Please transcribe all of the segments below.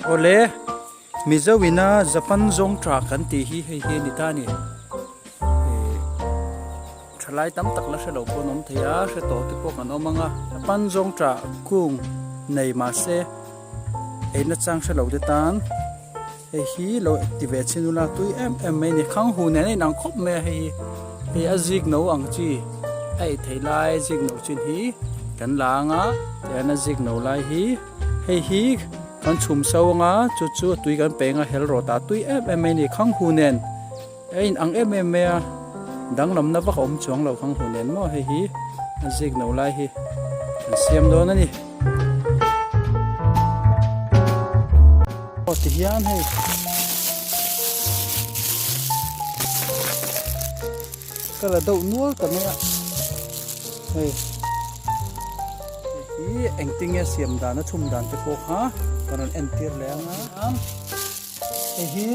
Awle, Mizo ina Japan zawng tha kan tih hi hei hi a ni ta a ni. Thalai tam tak la hre lo pawh an awm thei a, hre tawh te pawh kan awm ang a. Japan zawng tha kung nei mahse eina chang hre lo te tan hei hi lo ti ve chin ula tui em em mai a ni. Khang hu nen a inang khawp mai a hei hi, hei a zik no ang chi a ei thei lai zik no chin hi kan la ang a, tihian a zik no lai hi hei hi kan chhum so ang a, chu chu a tui kan pe ang a hel rawh tah tui em em mai a ni. Khang hu nen a inang em em mai a, danglamna vak a awm chuang lo khang hu nen maw hei hi a zik no lai hi kan siam dawn a ni. Aw ti hian hei ka la deuh nual ta mai a hei hei hi engtinge siam dan a chhum dan te pawh kha ka rawn entir leh ang a hei hi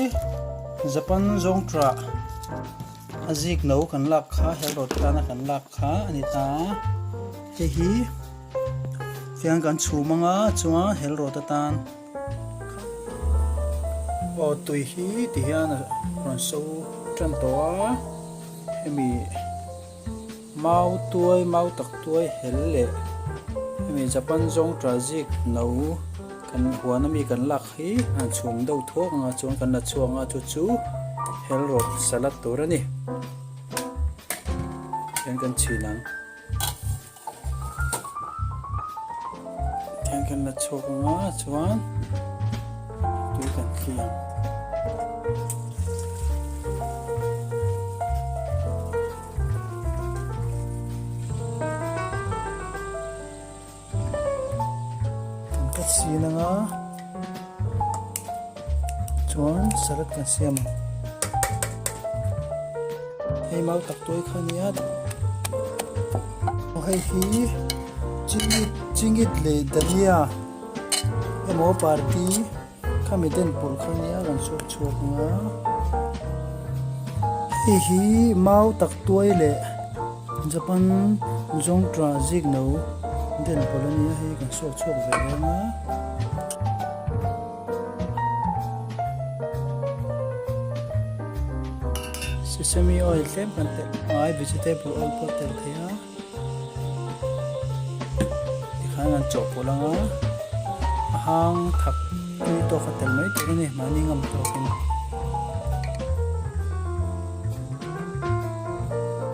Japan zawng tah a zik no kan lak kha helrawt tana kan lak kha a ni ta hei hi Tiang kan chhum anga chuan helrawt atan aw tui hi ti hian a rawn so tan tawh a hemi mau tuai mau tak tuai hel leh hemi Japan zawng tah zik no kan huan ami kan lak hi an chhum deuh thuak anga chuan kan la chhuak anga chu chu helrawt salad tur a ni tiang kan chhin ang. Tiang kan la chhuak ang a chuan tui kan thli ang. Kan cut sin ang a chuan salad kan siam ang. Hei mau tak tuai kha nia. Hei hi chingit chingit leh dania emaw party khami den pawlh kha nia kan suak chhuak ang a. Hei hi mau tak tuai leh Japan zawng tah zik no den pawlh a nia hei kan suak chhuak ve ang a. Sesame oil tlem kan telh ngai vegetable oil pawh a tel thei a tikhan an chawhpawlh ang a a hang thak tui tawk a tel mai tur a ni mahni ngam tawkin.